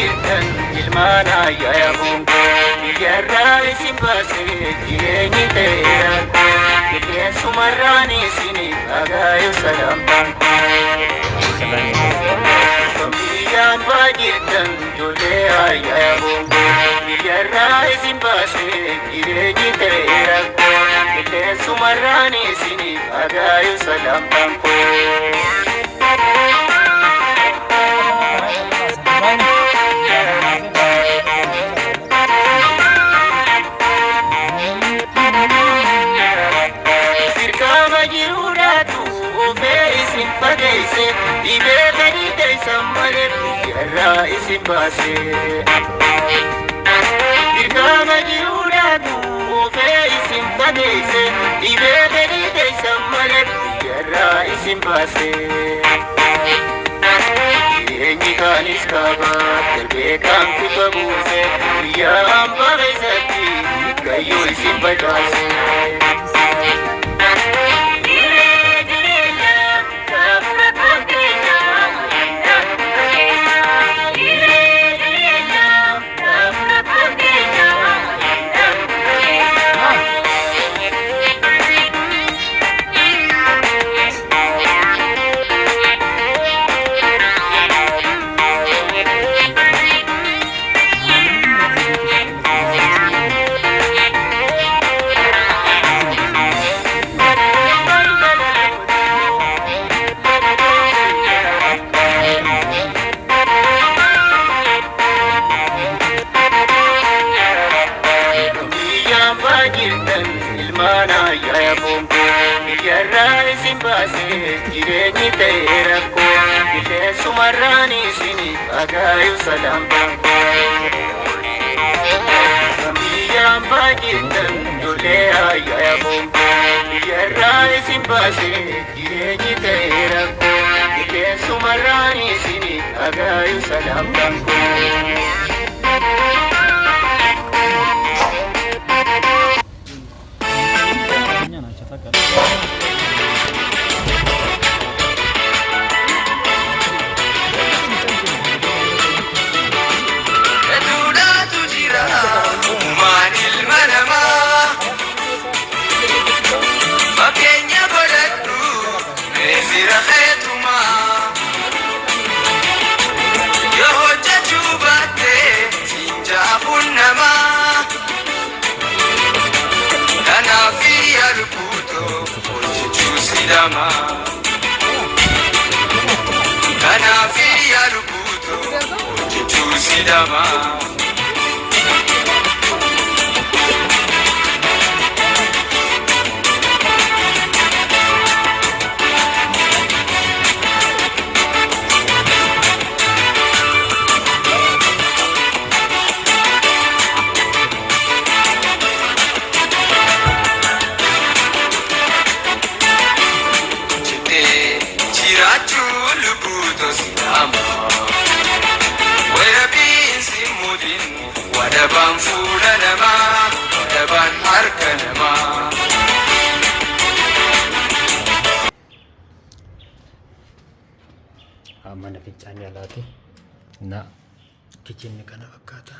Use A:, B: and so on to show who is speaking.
A: jirtan ilmaan ayyaa boongo biyyarraa isin baasee jireenyi ta'eera qilleensumarraan isin agaayu salaamtaan biyyaan baa jirtan ijoollee ayyaa boongo biyyarraa isin baasee jireenyi ta'eera qilleensumarraan isin agaayu salaamtaan Dirqama jiruudhaatu ofee isin fageesse dhibee gadi teessan malee biyyarraa isin baase. Dirqama jiruudhaatu ofee isin fageesse dhibee gadi teessan malee biyyarraa isin baase. Jireenyi kaanis kaaba darbee kaan kibba buuse biyya hambaa keessatti gayyoo isin badhaase. Biyyaan baajirtan ilmaan ayyaa boongo biyyarraa isin baasee jireenyi ta'e rakkoo qilleensumarraan isin agaayu salaamtaan biyyaan baajirtan ijoollee ayyaa boongo biyyarraa isin baasee jireenyi ta'e rakkoo qilleensumarraan isin agaayu salaamtaan.
B: እኛ ናቸው ታውቃለህ።
C: Duudhaatu jira uumaan ilma namaa fakkeenya godhadhu meesira keetumaa yoo hojjechuu baatte siin jaafuun namaa kanaaf yaalkuutoo hojjechuu sidamaa kanaaf yaalkuutoo hojjechuu sidamaa. Jettee jiraachuu lubbuutu si'ama. Wayirabiinsi mudiin wadabaan fuula namaa wadabaan harka namaa.
D: Mana fincaanii alaati. Na kichinni kana fakkaata.